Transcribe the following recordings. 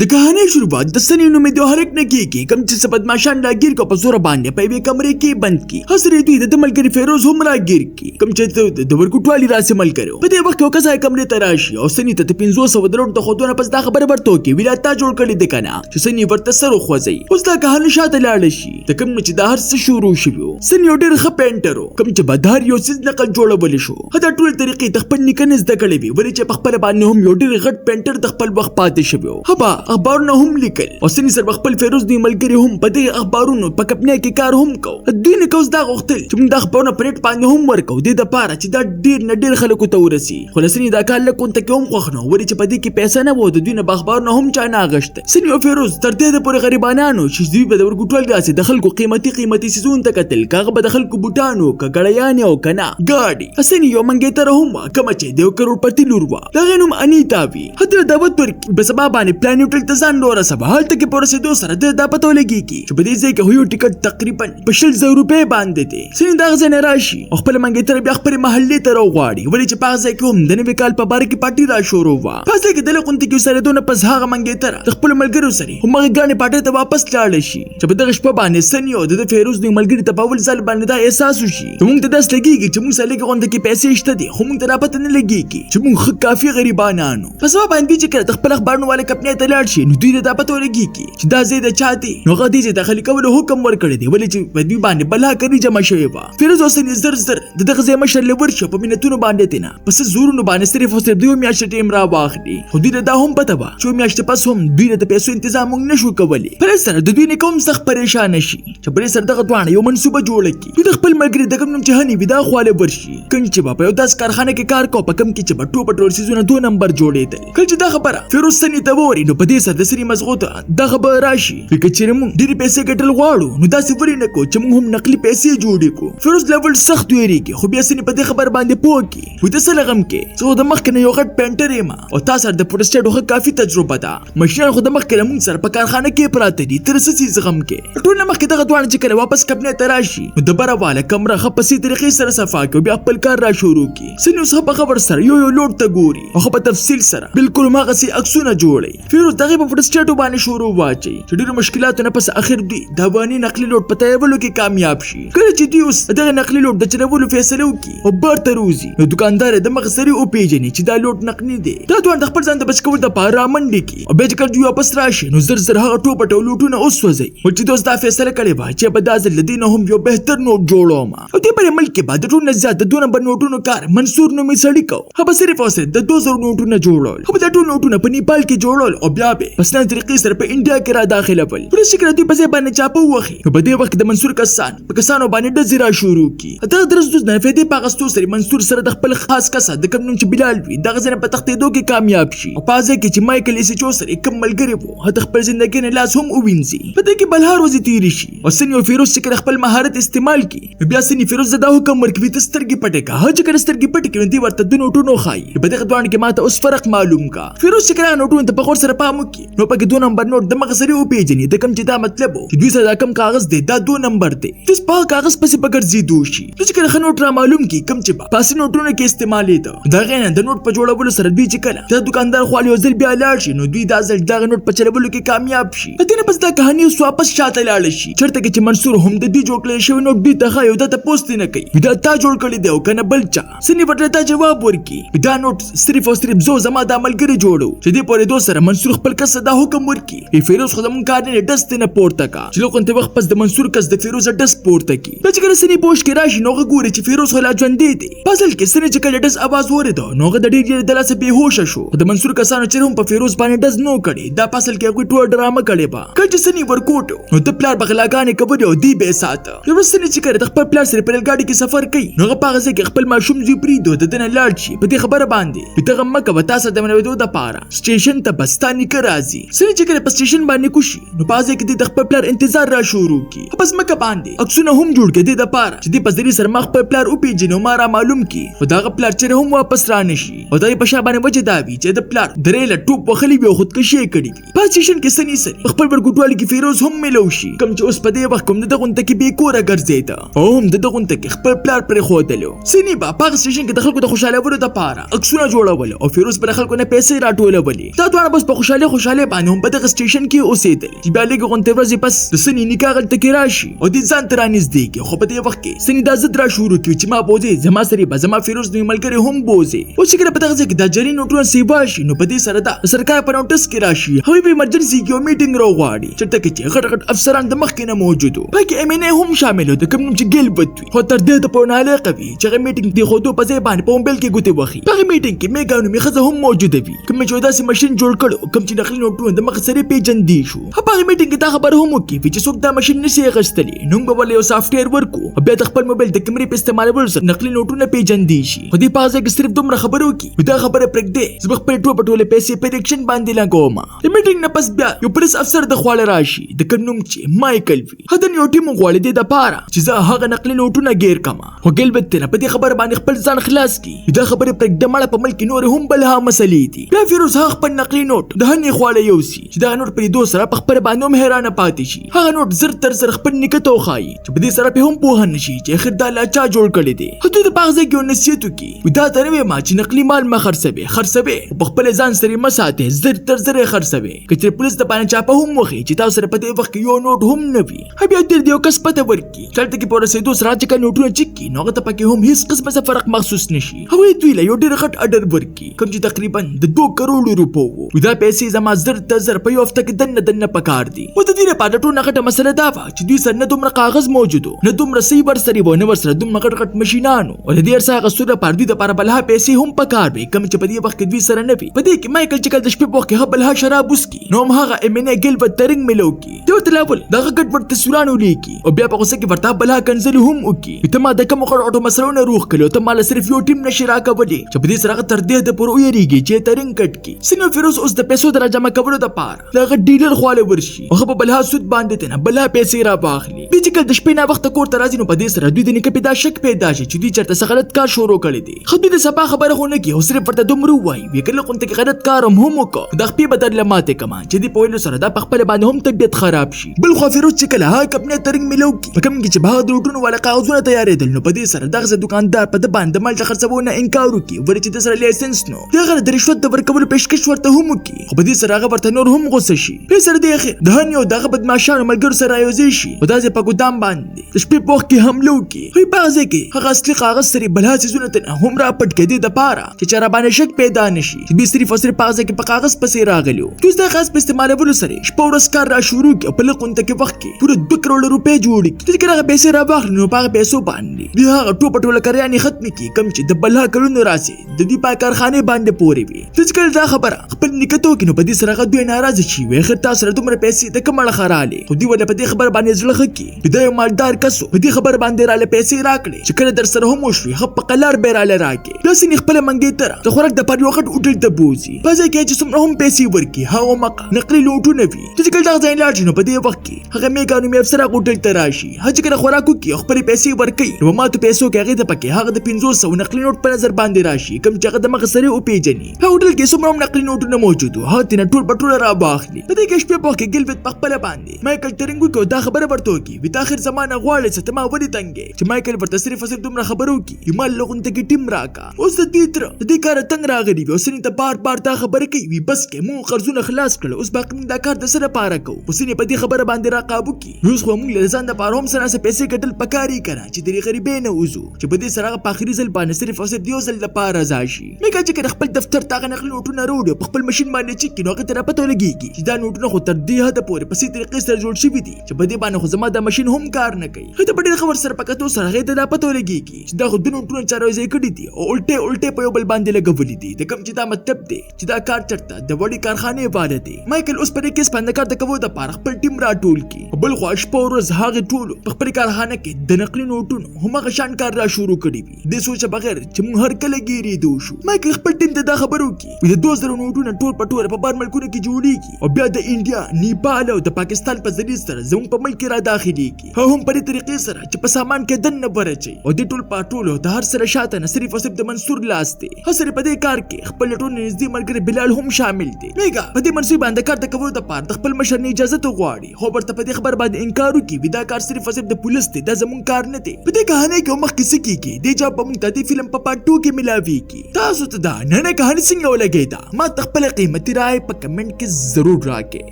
د کهانې شروعات د سني نومې د هلک نه کېږي، کوم چې څه بدمعاشان راګیر کو په زوره باندې په یوې کمرې کې بند کړي. هسې دوی د ملګري فیروز هم راګیر کړي، کوم چې د ورکوټوالي راسې ملګری. په دې وخت کې یو کس هغې کمرې ته راشي او سني ته د 500 د نوټ د ښودو نه پس دا خبره ورته وکړي، وي دا تا جوړ کړی دی که نه، چې سني ورته سر وخوځوي. اوس دا کهاني شاته لاړه شي د کوم نه چې دا هر څه شروع شوي وو. سني یو ډېر ښه پینټر و، کوم چې به د هر یو څیز نقل جوړولی شو. دا ټولې طریقې د خپل نیکه نه زده کړې وې، ولې چې په خپله باندې هم یو ډېر غټ پینټر د خپل وخت پاتې شوی و. هبه اخبارونه هم لیکل او سني سره به خپل فیروز دوی ملګري هم په دغه اخبارونو په کمپنۍ کې کار هم کو. دوی نه اوس دا غوښتل چې موږ د اخبارونه په ریټ باندې هم ورکو، دې دپاره چې دا ډېر نه ډېر خلکو ته ورسي. خو له سني دا کار لږ کونته کې هم خوښ نه و، ولې چې په دې کې پیسې نه وه، د دوی نه به اخبارونه هم چا نه اخیستل. سني او فیروز تر دې پورې غریبانانو چې دوی به د ورکوټوال داسې د خلکو قیمتي قیمتي څیزونو ته کتل، که هغه به د خلکو بوټان و، که ګړیانې او که نه ګاډي. سني یو منګیتره هم وه، کومه چې د یو کروړپتي لور وه، د هغې نوم انیتا وي. هلته دعوت ورکړي په سبا باندې پلان هوټل ته ځان ورسوه. هلته کې په رسېدو سره ده دا پته ولګېږي چې په دې ځای کې خو یو ټکټ تقریبا په 20,000 روپۍ باندې دی. سني د هغه ځای نه راشي او خپله منګیتره بیا خپلې محلې ته راوغواړي، ولې چې په هغه ځای کې هم د نوي کال په باره کې پارټي را شروع وه. په ځای کې د لږ غوندې کې سرېدو نه پس هغه منګیتره د خپلو ملګرو سره همغې ګرانې پارټۍ ته واپس لاړه شي، چې په دغه شپه باندې سني او د ده فیروز دوی ملګري ته په اول ځل باندې دا احساس وشي چې موږ ته داسې لګېږي چې موږ سره لږې غونډه کې پیسې شته دي، خو موږ ته دا پته نه لګېږي چې موږ ښه کافي غریبانانو. په سبا باندې چې کله د خپل اخبارونو والې کمپنۍ ته لاړ شي، نو دوی ته دا پته ولګېږي چې دا ځای د چا دی. نو هغه دې ځای ته خالي کولو حکم ورکړی دی، ولې چې په دوی باندې بلا کړي جمع شوې وه. فیروز او سني زر زر د دغه ځای مشر له ورشي او په منتونو باندې ترې نه په څه زورونو باندې صرف او صرف د یو میاشتې ټایم را واخلي. خو دوی ته دا هم پته وه چې یو میاشتې پس هم دوی ته د پیسو انتظام موږ نه شو کولی. په دې سره د دوی نیکه هم سخت پریشانه شي، چې په دې سره دغه دواړه یو منصوبه جوړه کړي. دوی د خپل ملګري د کوم نوم چې هني وي دا خواله ورشي، کوم چې به په یو داسې کارخانه کې کار کو په کوم کې چې به ټوپه ټول څیزونه 2 نمبر جوړېدل. کله چې دا خبره فیروز سني ته ووري، نو په دې سره د سني مزغو ته دا خبره راشي که چېرې موږ ډېرې پیسې ګټل غواړو، نو داسې ولې نه کوو چې موږ هم نقلي پیسې جوړې کړو. فیروز لول سخت وېرېږي، خو بیا سني په دې خبره باندې پوه کړي، وایي ته څه له غم کې، زه خو د مخکې نه یو غټ پینټر یم او تا سره د فوټوسټیټو ښه کافي تجربه ده. مشران خو د مخکې له موږ سره په کارخانه کې پراته دي، ته څه څیز غم کې. ټول نه مخکې دغه دواړه چې کله واپس کمپنۍ ته راشي، نو د بره واله کمره ښه په سي طریقې سره صفا کړي او بیا خپل کار را شروع کړي. سني اوس ښه په غور سره یو یو لوټ ته ګوري او ښه په تفصیل سره بالکل هماغسې عکسونه جوړوي. فیروز دغې په فوټوسټیټو باندې شروع واچوي چې ډېرو مشکلاتو نه پس اخر دوی د افغاني نقلي لوټ په تیارولو کې کامیاب شي. کله چې دوی اوس دغه نقلي لوټ د چلولو فیصله وکړي او بار ته روځي، نو دوکاندار یې د مخ سرې وپېژني چې دا لوټ نقلي دی. دا دواړه د خپل ځان د بچ کولو دپاره رامنډې کړي او بیا چې کله دوی واپس راشي، نو زر زر هغه ټوپه ټول لوټونه وسوځوي. خو چې دوی اوس دا فیصله کړې وه چې به دا ځل له دې نه هم یو بهتر نوټ جوړوم، او دې پرې ملک کې به د ټولو نه زیات د 2 نمبر نوټونو کار منصور نومي سړي کو. هغه به صرف او صرف د 2000 نوټونه جوړول. هغه به دا ټول نوټونه په نیپال کې جوړول او بیا به په سنه طریقې سره په انډیا کې را داخلول. وروسته چې کله دوی په ځای باندې چاپه ووهي، نو په دې وخت کې د منصور کسان په کسانو باندې ډزې را شروع کړي. دغه درز دوز نه فایدې په اخیستو سره منصور سره د خپل خاص کس د کوم نوم چې بلال وي دغه ځای نه په تښتېدو کې کامیاب شي، او په ځای کې چې مایکل ایسچو سره کوم ملګری وو هغه د خپل زندګۍ نه لاس هم ووینځي. په دې کې بلها ورځې تېرې شي او سني او فیروز چې کله خپل مهارت استعمال کړي، نو بیا سني فیروز ته دا حکم ورکوي ته سترګې پټې کړه. هغه چې کله سترګې پټې کړي، نو دی ورته د نوټونو ښایي. په دغه دواړو کې ماته اوس فرق معلوم کا. فیروز چې کله نوټونو ته په غور سره پام وکړي، نو پکې 2 نمبر نوټ د مخ سره وپېژني، د کوم چې دا مطلب و چې دوی سره دا کوم کاغذ دی دا 2 نمبر دی. دوی په هغه کاغذ پسې په ګرځېدو شي. دوی چې کله ښه نوټ را معلوم کړي، کوم چې به په اصلي نوټونو کې استعمالېده، د هغې نه د نوټ په جوړولو سره دوی چې کله د دوکاندار خوا یو ځل بیا لاړ شي، نو دوی دا ځل دغه نوټ په چلولو کې کامیاب شي. د دې نه پس دا کهاني اوس واپس شاته لاړه شي، چېرته کې چې منصور هم د دوی جوړ کړی شوی نوټ دوی ته ښایي او دا تپوس ترې نه کوي، دا تا جوړ کړی دی او که نه بل چا. سني ورته دا جواب ورکړي، دا نوټ صرف او صرف زه زما دا ملګری جوړو. چې دې پورېدو سره منصور خپل کس ته دا حکم ورکړي، ای فیروز خو زموږ کار نه دی، ډز ترې نه پورته کا. چې له غونډې وخت پس د منصور کس د فیروز ډز پورته کړي. بیا چې کله سني په هوښ کې راشي، نو هغه ګوري چې فیروز خو لا ژوندی دی. په اصل کې سني چې کله ډز اواز واورېده، نو هغه د ډېر یرې د لاسه بې هوښه شو. خو د منصور کسانو چېرې هم په فیروز باندې ډز نه و کړی، دا په اصل کې هغوی ټوله ډرامه کړې وه. کله چې سني ورکوټ و، نو د پلار به غلاګانې کولې او دی به یې ساته. یو ورځ سني چې کله د خپل پلار سره په ریل ګاډي کې سفر کوي، نو هغه په هغه ځای کې خپل ماشوم زوی پرېږدي او د ده نه لاړ شي په دې خبره باندې چې ته غم مه کوه، تا سره د منوېدو دپاره سټیشن ته به ستا نیکه راځي. سني چې کله په سټیشن باندې کوشي، نو په هغه ځای کې دی د خپل پلار انتظار را شروع کړي. په ځمکه باندې عکسونه هم جوړ کړي دې دپاره چې دې په ذریعې سره ما خپل پلار وپېژني او ما را معلوم کړي. خو د هغه پلار چېرې هم واپس را نه شي، او دا یې په شا باندې وجه دا وي چې د پلار درې له ټوپ وهلي وي او خودکشي یې کړې وي. په سټیشن کې سني سري په خپل ورکوټوالي ورکوټوالي کې فیروز هم ملو شي، کوم چې اوس په دې وخت هم د دغه غونته کې بې کوره ګرځېده او هم د دغه غونته کې خپل پلار پرېښودلو. سني به په هغه سټیشن کې د خلکو د خوشحالولو دپاره عکسونه جوړول او فیروز به له خلکو نه پیسې راټولولې. دا دواړه بس په خوشحالۍ خوشحالۍ باندې هم په دغه سټیشن کې اوسېدل چې بیا لږې غونتې ورځې پس د سني نیکه هغلته کې راشي او دې ځان ته رانږدې کړي، خو په دې وخت کې سني دا ضد را شروع کړي چې ما بوځې، زما سره به زما فیروز نوی ملګری هم بوځې. اوس چې کله په دغه ځای کې دا جعلي نوټونه سیوا شي نو په دې سره دا د سرکار په نوټس کې راشي، هغوی په ایمرجنسي کې یو میټینګ راوغواړي چېرته کې چې غټ غټ افسران د مخکې نه موجود وو، پکې ایم این ای هم شامل و د کوم نوم چې ګیلبرت وي، خو تر دې ته په نالایقه وي چې هغه میټینګ د ښودو په ځای باندې په موبایل کې ګوتې وهي. په هغه میټینګ کې میګا نومې ښځه هم موجوده وي کوم چې یو داسې ماشین جوړ کړو کوم چې نقلي نوټونه د مخ سره پیژندی شو. په هغه میټینګ کې دا خبره هم وکړي چې څوک دا ماشین نشي اخیستلی نو موږ به ورله یو سافټویر ورکړو او بیا د خپل موبایل د کیمرې په استعمالولو سره نقلي نوټونه پیژندی شي. خو دې په هغه ځای کې صرف دومره خبره وکړي نو دا خبره پرېږدی، زه به خپلې ټول په ټولې پیسې په الیکشن باندې لګوم. د میټینګ نه پس بیا یو پولیس افسر د خواله راشي د کوم نوم چې مایکل وي، هدن یو ټیم وغواړي دې دپاره چې زه هغه نقلي نوټونه ګیر کړم، خو ګیلبرت ترې په دې خبره باندې خپل ځان خلاص کړي. دا خبرې پرېږده مړه، په ملک کې نورې هم بلها مسلې دي. بیا فیروز هغه خپل نقلي نوټ د هنې خواله یوسي چې دغه نوټ په لیدو سره په خپله باندې هم حیرانه پاتې شي. هغه نوټ زر تر زر خپل نیکه ته وښایي چې په دې سره پرې هم پوهه نه شي چې اخر دا لا چا جوړ کړی دی. خو دوی ته په هغه ځای کې یو نصیحت وکړي، وایي دا ته نه وایم چې نقلي مال مه خرڅوې، خرڅوې خو په خپله ځان سره یې مه ساتې، زر تر زره یې خرڅوې. که چېرې پولیس د باندې چاپه هم وښي چې تاسو سره په دې وخت کې یو نوټ هم نه وي، بیا دوی د یو کس پته ورکړي چې هلته کې په رسېدو سره چې کله نوټونه چک کړي نو هغه ته پکې هم هیڅ قسمه څه فرق محسوس نه شي. هغوی دوی له یو ډېر غټ اډر ورکړي کوم چې تقریبا د 2 کروړو روپو وو. دا پیسې زما زر تر زر په یو هفته کې دننه دننه پکار دي. خو د دوی لپاره د ټولو نه غټه مسله دا وه چې دوی سره نه دومره کاغذ موجود و، نه دومره صحیح ورسره وو، نه ورسره دومره غټ غټ مشینان وو، او د دې هر څه اخیستلو لپاره دوی دپاره بلها پیسې هم پکار وې کوم چې په دې وخت کې دوی سره نه وې. په دې کې مایکل چې کله د شپې په وخت کې ښه بلها شراب وڅکي نو هم هغه ایم این ای ګیلبرت ته رنګ میلو کړي، دی ورته لاول د هغه ګډوډ تصویران ولیکي او بیا په غوسه کې ورته بلها کنځلې هم وکړي، ته ما د کومو غټو غټو مسلو نه روغ کړې او ته ما له صرف یو ټیم نه شې راکولی چې په دې سره هغه تر دې حده پورې ویرېږي چې یې ته رنګ کټ کړي. سینو فیروز اوس د پیسو د راجمع کولو دپاره د هغه ډیلر خواله ورشي او هغه په بلها سود باندې ترېنه بلها پیسې راواخلي. دوی چې کله د شپې ناوخته کور ته راځي نو په دې سره دوی د نیکه پې دا شک پیدا شي چې دوی چېرته څه غلط کار شروع کړی دی. خو دوی د سبا خبره خو نه کوي او صرف ورته دومره ووایي وي که له غونته کې غلط کار هم هم وکړو دا خپې به درله ماتې کړم، چې دې په ویلو سره دا په خپله باندې هم طبیعت خراب شي. بلخوا فیروز چې کله هغه کمپنۍ ته رنګ میلو کړي په کوم کې چې به هغه د نوټونو والا کاغذونه تیارېدل نو په دې سره دغسې دوکاندار په ده باندې د مال د خرڅولو نه انکار وکړي، ولې چې ده سره لایسنس نو د هغه د رشوت د ورکولو پیشکش ورته هم وکړي، خو په دې سره هغه ورته نور هم غوسه شي. په سره دې اخر د هن یو دغه بدمعاشانو ملګرو سره یوځای شي او داسې په ګودام باندې د شپې په وخت کې حمله وکړي. خو په هغه ځای کې هغه اصلي کاغذ سره بلها څیزونه ترېنه هم را پټ کړي دې دپاره چې چا راباندې شک پیدا نه شي چې دوی صرف او صرف په هغه ځای کې په کاغذ پسې راغلي وو. دوی د کاغذ په استعمالولو سره شپه ورځ کار را شروع کړي او په لږ غونته کې وخت کې پوره 2 کروړه روپۍ جوړې کړي. چې کله هغه پیسې را واخلي نو په هغه پیسو باندې دوی هغه ټوپه ټوله کریانې ختمې کړي کوم چې د بلها کلونو راسې د دوی په کارخانې باندې پورې وي. چې کله دا خبره خپل نیکه ته وکړي نو په دې سره هغه دوی ناراضه شي، وایي اخر تاسو سره دومره پیسې د کوم اړخه رالې؟ خو دوی ورله په دې خبره باندې زړه ښه کړي، دا یو مالدار کس و، په دې خبره باندې راله پیسې راکړې چې کله در سره هم وشوې ښه په قلار به یې راله راکړې. داسې نه خپله منګېتره د خوراک دپاره یو غټ هوټل ته بوځي، په ځای کې چې څومره هم پیسې ورکړي هغه مقه نقلي لوټونه وي. چې کله دغه ځای لاړ شي نو په دې وخت کې هغه میګا نومې افسر هغه هوټل ته راشي، هغه چې کله خوراک وکړي او خپلې پیسې ورکوي نو په ماتو پیسو کې هغې ته پکې هغه د 500 نقلي نوټ په نظر باندې راشي کوم چې هغه د مخه سره وپېژني. په هوټل کې څومره هم نقلي نوټونه موجود وو هغه ترېنه ټول په ټوله راواخلي. په دې کې شپې په وخت کې ګیلبرت په خپله باندې مایکل ته رنګ وکړي او دا خبره ورته وکړي وي ته اخر زما نه غواړې څه، ته ما ولې تنګې؟ چې مایکل ورته صرف او صرف دومره خبره وکړي وي ما له غونته کې ټیم راکړه. اوس د دوی تره د دې کاره تنګ راغلي وي او سني ته بار بار دا خبره کوي وي بس کې موږ قرضونه خلاص کړل اوس باقي موږ دا کار د څه لپاره کوو؟ خو سني په دې خبره باندې را قابو کړي نو اوس خو موږ له ځان دپاره هم څه ناڅه پیسې ګټل پکار یې که نه چې د غریبۍ نه وځو، چې په دې سره هغه په اخري ځل باندې صرف او صرف د یو ځل لپاره رضا شي. مګر چې کله خپل دفتر ته هغه نقلي نوټونه راوړي او په خپل مشین باندې چک کړي نو هغه ته را پته ولګېږي چې دا نوټونه خو تر دې حده پورې په څه طریقې سره جوړ شوي دي چې په دې باندې خو زما دا مشین هم کار نه کوي. هغه ته په ډېر ښه ورسره په کتو سره هغې ته دا پته ولګېږي چې دا خو د نوټونه چا راوځای کړي دي او الټې الټې په یو بل باندې لګولي دي، د کوم چې دا مطلب دی چې دا کار چېرته د وړې کارخانې واله دی. مایکل اوس په دې کیس باندې کار د کولو دپاره خپل ټیم راټول کړي او بلخوا شپه ورځ هغې ټولو په خپلې کارخانه کې د نقلي نوټونو هماغه شان کار را شروع کړی وي، دې سوچه بغیر چې موږ هر کله ګیرېدو شو. مایکل خپل ټیم ته دا خبره وکړي د 2000 نوټونه ټول په ټوله په بار ملکونو کې جوړیږي او بیا د انډیا، نیپال او د پاکستان په ذریعه سره زموږ په ملک کې را داخليږي، او هم په دې طریقې سره چې په سامان کې دننه ورچي، او دې ټول پاټولو د هر سره شاته نه صرف او صرف د منصور لاس دی. هسې په دې کار کې خپل ټول نږدې ملګری بلال هم شامل دی. میګا په دې منصور باندې کار د کولو دپاره د خپل مشر نه اجازه غواړي، خو ورته په دې خبر باندې انکار وکړي وي دا کار صرف او صرف د پولیس دی، دا زموږ کار نه دی. په دې کهانۍ کې مخکې څه کیږي دې جواب به موږ ته دې فلم په پارټ 2 کې ملاویږي. تاسو ته دا نننۍ کهاني څنګه ولګېده؟ ما ته خپله قیمتي رای په کمنټ کې ضرور راکړئ.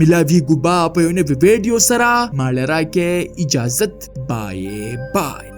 ملاویږو به په یو نوې ویډیو سره. ماله راکړئ اجازت، بای بای.